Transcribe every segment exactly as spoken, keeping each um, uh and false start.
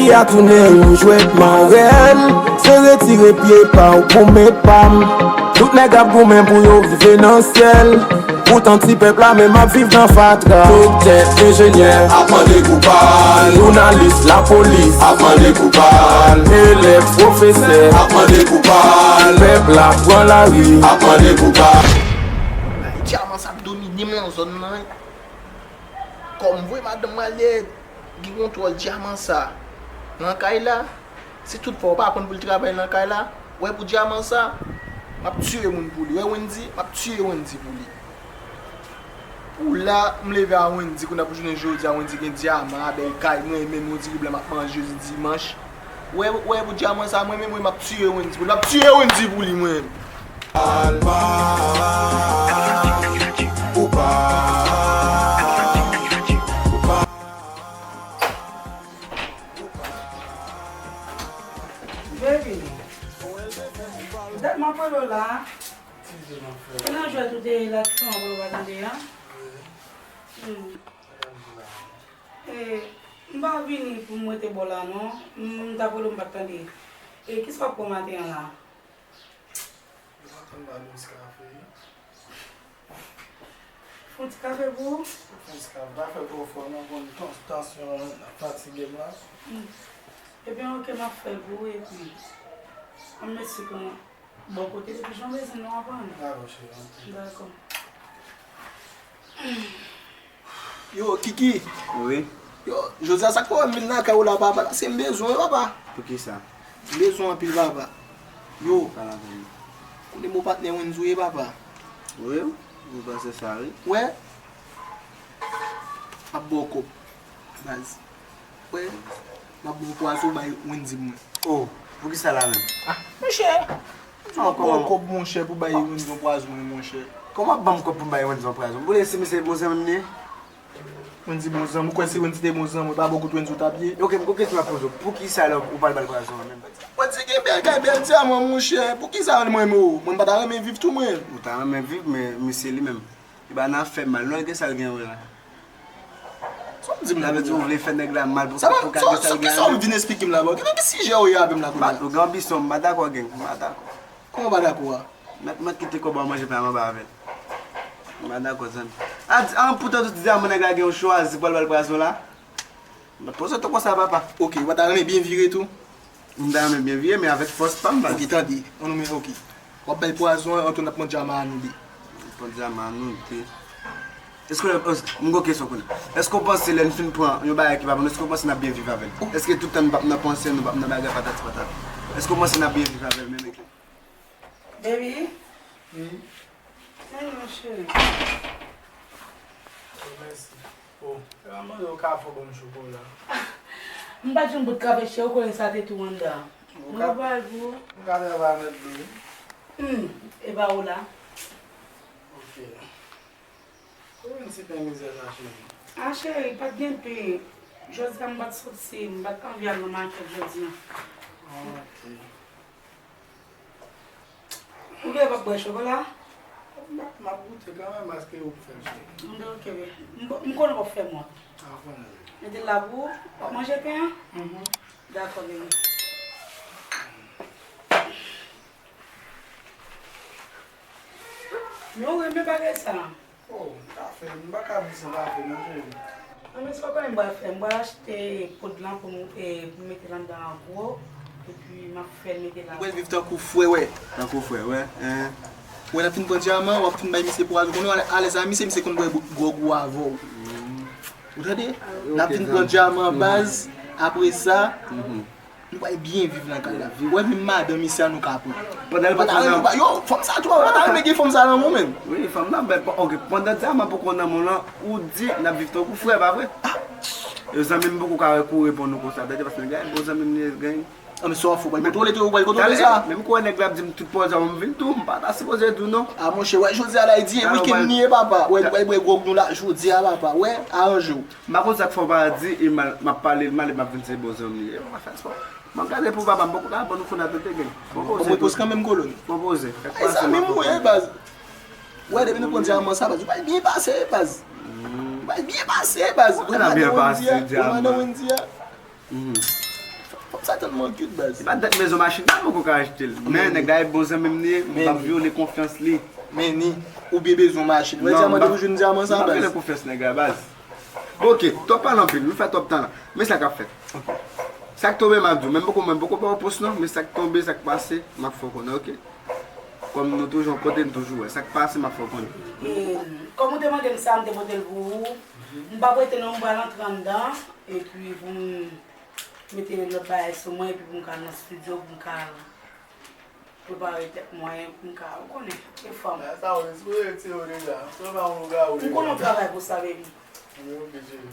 Peyi a tounen yon jwèt marèl, se retire pye pa w pou met pa m. Tout nèg ap goumen pou yo rive nan syèl. Poutan ti pèp la menm ap viv nan fatra. Doktè, enjenyè ap mande kou pa l. Jounalis, lapolis ap mande kou pa l. Elèv, pwofesè ap mande kou pa l. Pèp la pran lari ap mande kou pa l. Dyaman sa ap domine m nan zòn nan wi. Kòm vre madanm mwen ale gen kontwòl dyaman sa nan kay la. Si tout fwa w pa konn pou l travay nan kay la, wè pou dyaman sa, m ap tiye moun pou li. Wè Wendy, m ap tiye Wendy pou li. Pou la, m leve a Wendy, kounye a pou jounen jodi a, Wendy gen dyaman, a bèl kay, mwen menm, on dire blan m ap manje jodi dimanch. Wè, wè pou dyaman sa, mwen menm, wi, m ap tiye Wendy pou li. M ap tiye Wendy pou li, mwen. Alma, ou pa, ou pa. Baby, dat m ap rele w la. Ti je m ap fè. Se nan jwèt ou te ye la ki fè anpil ou pa tande a? Hmm. E, m pa vini pou m rete bò la non. M, m t ap rele w, m pa t tande. E kisa w ap pran maten an la? Yo pa tann ba nou ti kafe. Fon ti kafe pou ou? Fon ti kafe. Pa fè twò fò non, konn tans-, tansyon an ap fatige m la. Hmm. Ebyen, oke, m ap fè l pou ou, epi. An, mèsi pou mwen. Bò kote depi jan bezwen nou aprann. Dakò, cheri, anpil. Dakò. Yo, Kiki. Wi. Yo, jodi a sa k fè w wè m vin lakay ou la, papa, paske m bezwen w, papa. Poukisa? M bezwen w anpil, papa. Yo. Pale avè m. Konnen bon patnè Wendy ou ye, papa. Wi, m panse sa, wi. Wè. M ap ba w kòb. Baz. Wè. M ap ba w pwazon bay Wendy mwen. Oh, poukisa la menm? Ah, monchè. Ou ap ba w kòb, monchè, pou bay Wendy yon pwazon, monchè. Kòman w ap ban m kòb pou m bay Wendy yon pwazon? M konnen si misye bon zanmi m li ye. Wendy bon zanmi, ou kwè si Wendy te bon zanmi, ou pa ba w kout Wendy ou t ap ye? Ok, m gon kesyon m ap poze w. Poukisa lè ou pral ba l pwazon an menm? Wendy gen bèl kay, bèl dyaman, monchè. Poukisa mwen menm, o? Mwen m pa ta renmen viv tou, mwen. Ou ta renmen viv, men misye li menm, li pa nan afè mal, non, l gen sa l gen wè la. Sa w ap di m la, menm? Sa vle di ou vle fè nèg la mal pou, pou ka gen sa l gen. Sa w vin esplike m la, bro? Ki, ki sijè ou ye avè m la kounye a? Ou gen anbisyon, m pa dakò, gang, m pa dakò. Kòman w pa dakò a? Mèt, mèt kite kòb ou manje pen anba avè l. M pa dakò, zanmi. A, di, an, poutan tout dyaman nèg la gen yon chwazi pou al ba l pwazon la. M pa t poze w tankou sa, papa. Ok, ou pa ta renmen byen vire tou? M ta renmen byen vire, men avèk fòs pa m, baz. Ok, tande. An nou men, ok. W ap bay pwazon an, antou n ap pran dyaman an nou de. Pran dyaman an nou de. Èske, èske, m gon kesyon kounye a. Èske w panse lè n fin pran yon bagay ki pa bon, èske w panse n ap byen viv avè l? Èske tout tan nou p ap nan panse, nou p ap nan bagay patati patata? Èske w panse n ap byen viv avè l menm, èske? Baby. Wi. Hey, mon chéri. Oh, mèsi. Oh, e pa mande w kafe, ban m chokola. M pa t jwenn bout kafe, cheri, ou konnen sa te tou anndan. Mwen ka, bay pou ou. M ka travay avèk dlo, wi. Hmm, e pa ou la. Ok. Ou vin ti pen mizè sa, cheri? Ah, cheri, pa t gen pen. Jodi a m pa t soti, m pa t anvi al nan makèt jodi a. Ah, ok. Ou genlè p ap bwè chokola? M ap, m ap goute kanmenm, paske ou k fè l, cheri. M di ok, wi. M, m konnen w ap fè m wont. Ah, ou konnen. Mete l la pou ou. W ap manje pen an? Mhm. Dakò, bebe. Men ou renmen bagay sa. Oh, kafe, m pa ka di san kafe non, cheri. Non, men sa w konnen m pral fè? M pral achte poud lan pou m, e, pou m mete l anndan an gwo, epi m ap fè l mete la. Ou pral viv tankou frè, wè. Tankou frè, wè. Hein. Wè, n ap fin pran dyaman, w ap fin bay misye pwazon. Konnen w alèz a misye, misye konn bwè gwòg ou avè w. Ou tande? Ah, n ap fin pran dyaman, baz. Apre sa, nou pral byen viv nan kay la. Wè, menm madanm misye a nou ka pran. Pandan l pa t nan, yo, fanm sa twò, pa ta renmen gen fanm sa nan men w menm. Wi, fanm nan bèl. Ok, pandan dyaman poko nan men w lan, ou di n ap viv tankou frè, pa vre? Yo, zanmi m poko ka rekoure pou nou konsa, bèl, paske nèg la bon zanmi m li ye, gang. Ah, men sa w ap fè, ou pral kontwole tou, ou pral kontwole sa. Menm kou nèg la ap di m tout pòz a, m vin tou, m pa ta sipoze di w non. Ah, monchè, wè, jodi a la, e di, e wikenn li ye, papa. Wè, nou pral bwè gwòg nou la, jodi a, papa. Wè, aranje w. M pa konn sa k fè w pa di, e mal, m ap pale l mal, e m ap vin se bon zanmi. E m ap fè spò. M ap gade pou papa m, poko ka ban nou kounye a tete, gang. Bon poze tou. Bon poze kanmenm, kolòn. Bon poze. Ay, sa menm mwen, baz. Wè, depi nou pran dyaman sa, baz, ou pral byen pase, baz. Ou pral byen pase, baz. Ou pral byen pase, dyaman. Ou madan Wendy a. Mhm. Sa tèlman cute, baz. Se pa dat mezon machin, pa poko ka achte l. Men nèg la e bon zanmi m li ye, m p ap vyole konfyans li. Men ni, ou byen bezwen yon machin. Wè, dyaman, depi w jwenn dyaman sa, baz. M p ap vyole konfyans nèg la, baz. Ok, twòp pale anpil, nou fè twòp tan la. Men sa k ap fèt. Sa k tonbe, m ap di w, men m poko, men m poko ba w pòs non, men sa k tonbe, sa k pase, m ap fè w konnen, ok? Kòm nou toujou an kote, nou toujou wè. Sa k pase, m ap fè w konnen. E, kòm ou te mande m sa, m te pote l pou ou. M p ap rete non, m pral antre anndan, epi pou m mete lòt bagay sou mwen, epi pou m ka al nan estidyo, pou m ka al prepare tèt mwen, pou m ka, ou konnen, e fanm. Sa ou sipoze retire w deja. Sèlman yon lougarou. M konnen w travay pou sa, baby. Wi, ok, cheri.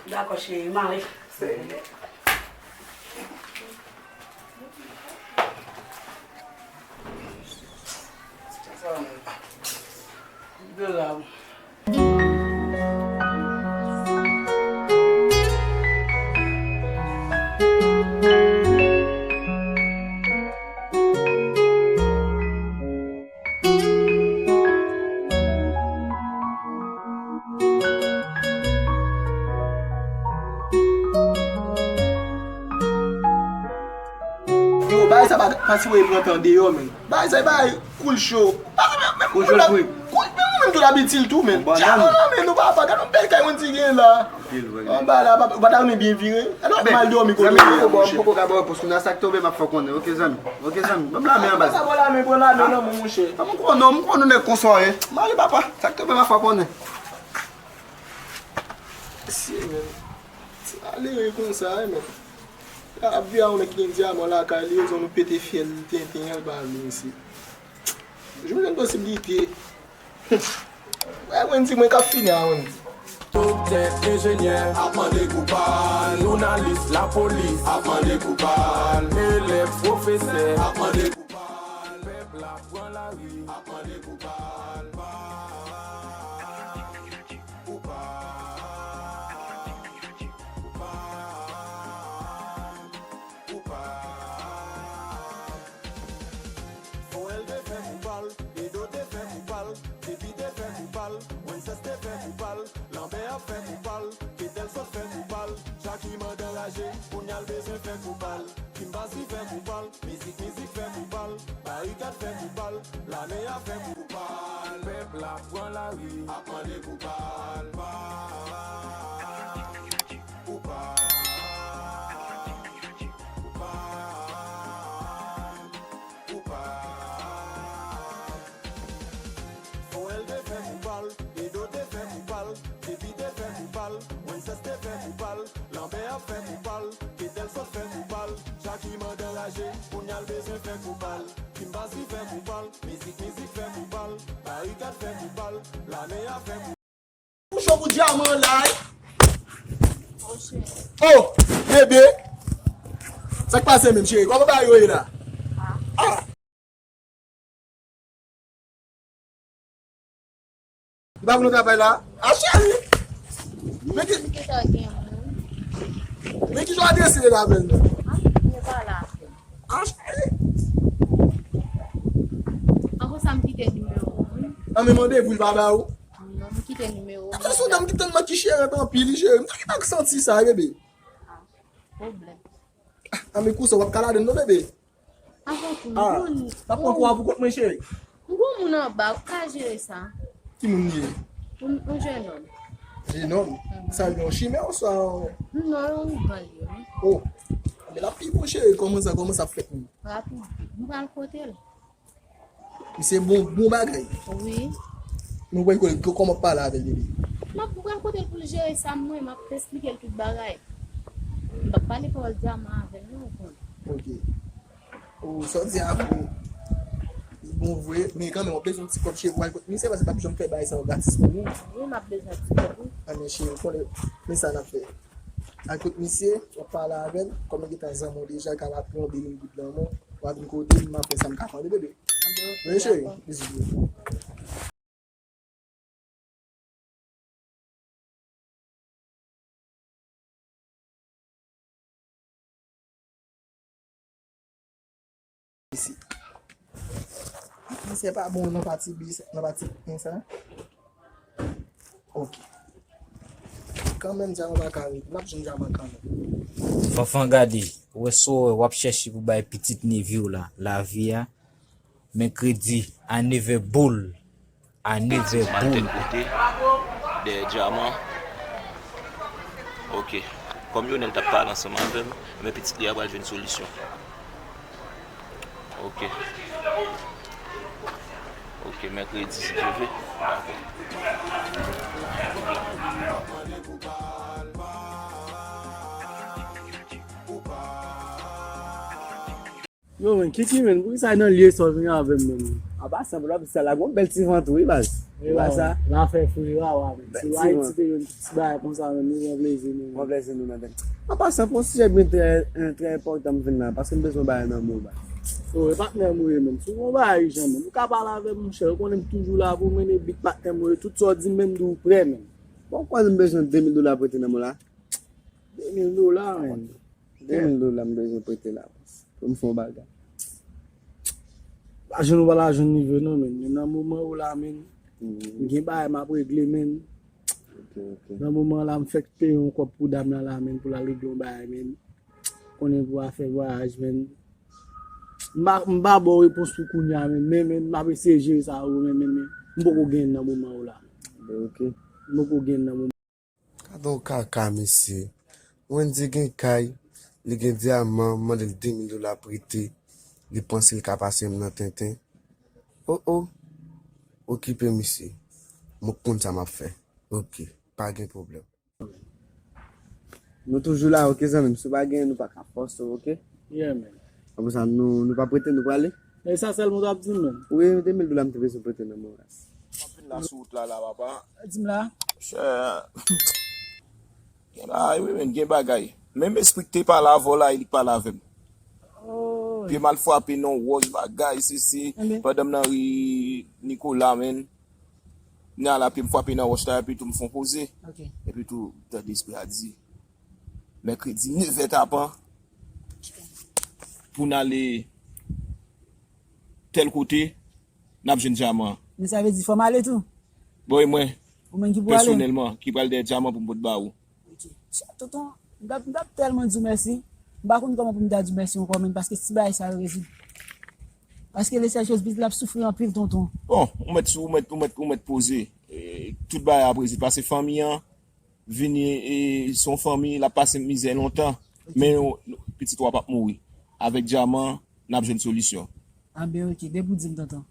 Dakò, cheri, mare. Yo, bagay sa pa, pa sipoze pran tan deyò, men. Bagay sa, e bagay cool show. Bagay, men, men, cool show, cool. Cool, men, ou menm tou w abitye l tou, men. Dyaman, men, nou papa, gade yon bèl kay Wendy gen la. Anba la, papa, ou pa ta renmen byen vire? Gade w ap mal dòmi kote w ye a, monchè. M poko ka ba w pòs kounye a, sa k tonbe, m ap fè w konnen. Ok, zanmi. Ok, zanmi. Ban m lamen an, baz. Sa, pran lamen, pran lamen nan men, monchè. M konnen, m konnen nèg konsa w ye. Mare, papa. Sa k tonbe, m ap fè w konnen. Mesye, men. Ti malere konsa, wi, men. L ap viv a yon nèg ki gen dyaman lakay li, rezon nou pete fyèl tenten an, l pa vle, mesye. Jou m jwenn posiblite. Wè, Wendy, mwen k ap fini a Wendy. Doktè, enjenyè, ap mande koupab. Jounalis, lapolis, ap mande koupab. Elèv, pwofesè, ap mande koupab. Pèp la pran lari, ap mande koupab. Koupab. Koupab. Fò L D fè koupab, Edo te fè koupab, Depi te fè koupab, Wences te fè koupab, Lanbè ap fè koupab, Ketel sot fè koupab, Jackie mandan raje, kounya l bezwen fè koupab, Kim Basi fè koupab, Mizik Mizik fè koupab, Barikad fè koupab, lame a fè koupab, pèp la pran lari, ap mande koupab. Koupab. Koupab. Koupab. Fò L D fè koupab, Edo te fè koupab, Depi te fè koupab, Wences te fè koupab, Lanbè ap fè koupab, Ketel sot fè koupab, Jackie mandan raje, kounya l bezwen fè koupab, Kim Basi fè koupab, Mizik Mizik fè koupab, Barikad fè koupab, lame a fè koupab. Pou cho pou dyaman la, wi. Oh, bebe. Sa k pase menm, cheri? Kòman bagay yo ye la? Ah. Li pa vin nan travay la? Ah, cheri. Men ki, men ki jan w adrese l avè l menm? Ah, cheri. An konsa m kite nimewo w, wi. An men mande pou l pa ba ou. Non, m kite nimewo m. Sa se yon dam ki tèlman ki cheri anpil, cheri. M ta gentan santi sa, bebe. Ah, pwoblèm. Ah, men konsa w ap ka ladann non, bebe. Avan tou, ah, m konn, m ap pran kou a pou kont mwen, cheri. M gon moun anba, ou ka jere sa. Ki moun li ye? Yon, yon jennonm. Jennonm? Mhm. Sa yon chimè oswa yon... Non, yon ougan li ye, wi. Oh. Men l ap pi bon, cheri. Kòman sa, kòman sa ap fèt menm? Rapid. M pral kote l. Misye bon, bon bagay. Wi. Nou pral kote l, kòman w ap pale avè l, bebe? M ap, m pral kote l pou l jere sa m mwen, m ap esplike l tout bagay. M p ap pale pawòl dyaman avè l non, ou konn. Ok. Ou sa w di a bon. Li bon vre, men kanmenm w ap bezwen yon ti kòb, cheri, pou al kot misye, paske l p ap janm fè bagay sa yo gratis pou nou. Wi, m ap bezwen ti kòb, wi. Anben, cheri, ou konnen, men sa n ap fè. Al kot misye, w ap pale avè l, kòm li gentan zanmi w deja, li ka pran yon de mil goud nan men w, w a vin kote m, m ap fè sa m ka fè, bebe. Anben, ok, dakò. Wi, cheri, bizou, bizou. Isi. Misye pa bon nan pati bis, nan pati pen sa. Ok. Kanmenm, dyaman pa ka ret. N ap jwenn dyaman kanmenm. Anfen gade, ou wè sa w ap chèche pou bay pitit nevi w la, lavi a, mèkredi, a nevè boul, a nevè boul. Tèt kote, dèyè dyaman. Ok. Kòm Yonèl t ap pale ansanm avè m, men pitit li a pral jwenn solisyon. Ok. Ok, mèkredi, si Dye vle. Dakò. Yo, men, Kiki, men, poukisa nan lye sa w vin avè m, men? Apa sa, pou la, sa la, gon bèl ti vant, wi, baz. Wi, pa sa. La fè fri, wa, wa, men. Si Ayiti te jwenn ti bagay konsa, men, nou pran plezi, nou. Pran plezi, nou, nan tèt. Apa sa, pou sijè byen trè, trè enpòtan m vin la, paske m bezwen bagay nan men w, baz. Yo, e patnè m ou ye, men. Si w gon bagay ijan, men, ou ka pale avè m, monchè. Ou konnen m toujou la pou w, men, e big patnè m ou ye. Tout sa w di m, men, m di w prè, men. Bon, kòman m bezwen de mil dola prete nan men w la? De mil dola, men. De mil dola m bezwen prete la, baz. Pou m fè yon bagay. Lajan nou pa lajan nivo non, men. Men nan moman ou la, men. M gen bagay m ap regle, men. Ok, ok. Nan moman la, m fèk peye yon kòb pou dam nan la, men, pou l al regle yon bagay, men. Konnen pou afè vwayaj, men. M pa, m pa ba w repons pou kounye a, men, men, men, m ap eseye jere sa, men, men, men. M poko gen nan moman ou la. Ok. M poko gen nan moman. Gade yon kaka, mesye. Wendy gen kay, li gen dyaman, m mande l de mil dola prete, li panse l ka pase m nan tenten. O, o, okipe misye. Mwen konn sa m ap fè. Ok, pa gen pwoblèm. Nou toujou la, ok, zanmi m. Si w pa genyen, nou pa ka fòse w, ok? Yeah, man. Apre sa, nou, nou pa prete, nou prale? E sa sèlman w t ap di m, menm? Wi, de mil dola m te bezwen prete nan men w la. M ap vin la sou wout la, la, papa. Di m la. Chè. Gen bagay, wi, men, gen bagay. Menm espri k te pale avè w la, e li k pale avè m. Oh. Pye m al frape nan wòch bagay, sesi. Pandan m nan ri Nicolas, men. Nan la, pye m frape nan wòch la, epi tou m fè yon poze. Ok. Epi tou, tande espri a di, mèkredi, nevè tapan, pou n ale tèl kote, n ap jwenn dyaman. Men sa vle di, fò m ale tou? Bon, e mwen, ou menm ki pou ale? Pèsonèlman, ki pral dèyè dyaman pou m pot ba ou. Ok. Tonton, m t ap, m t ap tèlman di w mèsi. M pa konn kòman pou m ta di w mèsi ankò, men, paske ti bagay sa yo rezoud. Paske Lesèl Chose Biz la ap soufri anpil, tonton. Bon, ou mèt, ou mèt, ou mèt, ou mèt poze. E, tout bagay ap rezoud. Paske fanmi an, vini, e, se yon fanmi, l ap pase mizè lontan. Ok. Men, pitit ou a p ap mouri. Avèk dyaman, n ap jwenn solisyon. Anben, ok. Depi w di m, tonton.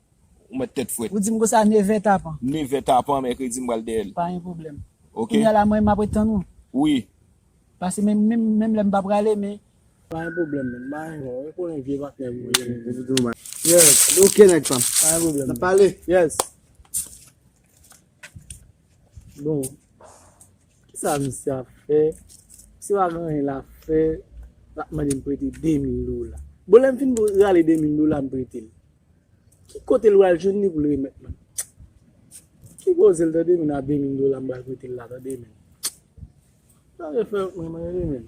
Ou mèt tèt frèt. Ou di m konsa, nevè tapan. Nevè tapan, mèkredi, m pral dèyè l. Pa gen pwoblèm. Ok. Kounye a la, mwen, m ap ret tann ou. Wi. Paske menm, menm, menm lè m pa prale, men. Pa gen pwoblèm, men. Pa gen pwoblèm. Ou konnen vye patnè m, wi. Yes. Ok, nèg pa m. Pa gen pwoblèm. N ap pale. Yes. Bon. Kisa misye ap fè? Misye pa gen anyen l ap fè. L ap mande m prete de mil dola. Bon, lè m fin rale de mil dola, m prete l. Ki kote l pral jwenn li pou l remèt mwen? Ki koze l, tande, men, a de mil dola m pral prete l la, tande, men. Sa refè mwen, mwen, tande, men.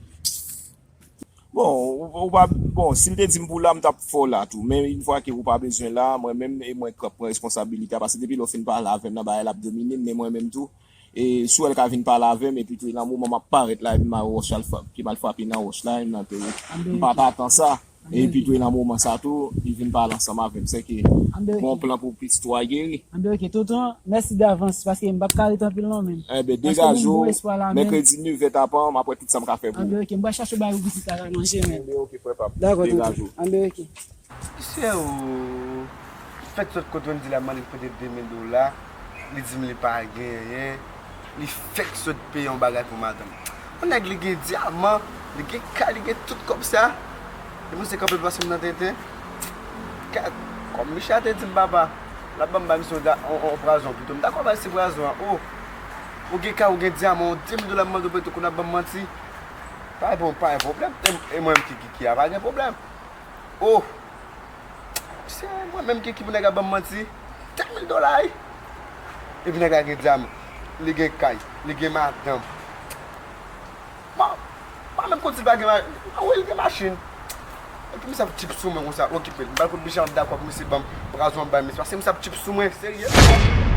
Bon, ou, ou pa, bon, si l te di m pou la, m t ap fè w la tou. Men yon fwa ke ou pa bezwen la, mwen menm, e mwen k ap pran responsabilite a, paske depi lè w fin pale avè m nan bagay la ap domine m, men mwen menm tou, e si w wè l ka vin pale avè m, epi tou, e nan moman m ap parèt la, epi m al wòch al frape, epi m al frape nan wòch la, e m nan peyi. M pa t atann sa. Epi tou, e nan moman sa tou, li vin pale ansanm avè m. Sèke gon plan pou pitit ou a geri. Anben, ok, tonton, mèsi davans, paske m p ap ka ret anpil non, men. Enben, degaje w, mèkredi nevè tapan, m ap wè tout sa m ka fè pou ou. Anben, ok, m pral chache yon bagay pou pitit la ka manje, men. Enben, ok, frè pa m. Dakò, tonton. Degaje w. Anben, ok. Mesye, o, fèk sot kote Wendy la mande l prete de mil dola, li di m li pa genyen, li fèk sot peye yon bagay pou madanm. Yon nèg li gen dyaman, li gen kay, li gen tout kòb sa, epi misye kanpe pase m nan tenten. Gad, kòm Michel te di m, papa, l ap ban m bay misye yon, yon, yon pwazon pito. M dakò bay se pwazon an, o, ou gen kay, ou gen dyaman, yon de mil dola m mande w prete, kounye a ap ban m manti. Pa gen, pa gen pwoblèm, e, e mwen menm ki, ki, ki a, pa gen pwoblèm. O! Se mwen menm ki, ki pou nèg la ban m manti. De mil dola, wi. Epi nèg la gen dyaman. Li gen kay. Li gen madanm. Bon, pa menm konn si l pa gen ma-, wi, li gen machin. Epi misye ap tchip sou mwen konsa, okipe l. M pral kote Michel, m dakò pou misye ban m pwazon, m bay misye. Paske misye ap tchip sou mwen, serye.